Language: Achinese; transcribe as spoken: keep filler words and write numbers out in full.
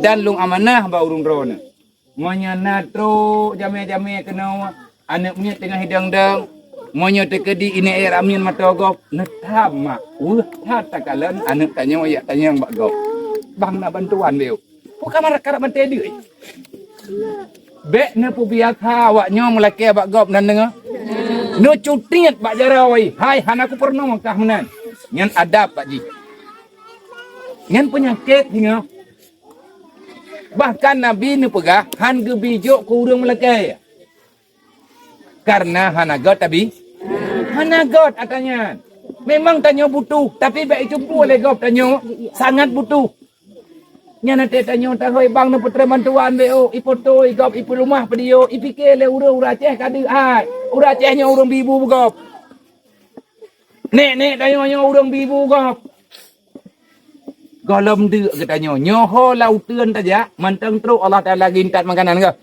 Dan lôn amanah bak ureuëng droeneuh. Meunyoe na trok jamé-jamé keunoe, aneuëk miet teungoh hidong-dong, meunyoe teukeudi ineuk ék ramin mata gob, neutam mak, weueh that takalon aneuëk tanyoe jak tanyong bak gob. Bang na bantuan beu. Bukan marak karap bantai deuek. Bék neupeubiasa awak nyoe meulakée bak gob nan deungoe. Neucutiet bak jaroe, hai hana kupeurunoe kah meunan. Nyan adab bak jih. Nyan peunyakét singoh. Bahkan Nabi neupeugah han geubi jok keu ureuëng meulakée. Karena hana göt tabi. Hana göt atra nyan. Memang tanyoe butuh, tapi bék icumpu lé gob tanyoe sangat butuh. Nyan até tanyoe tahôi bang neupeutré bantuan beu, ipoto, igob, ipeulumah peudiyo, ipike lé ureuëng ureuëng Aceh ka deuek hai. Ureuëng Aceh nyoe ureuëng bibu beugob. Nek-nek tanyoe nyoe ureuëng bibu gob. Gohlom deuk geutanyoe. Nyoe ho lam uteuen tajak, mantong trok Allah Taala geuintat makanan kah?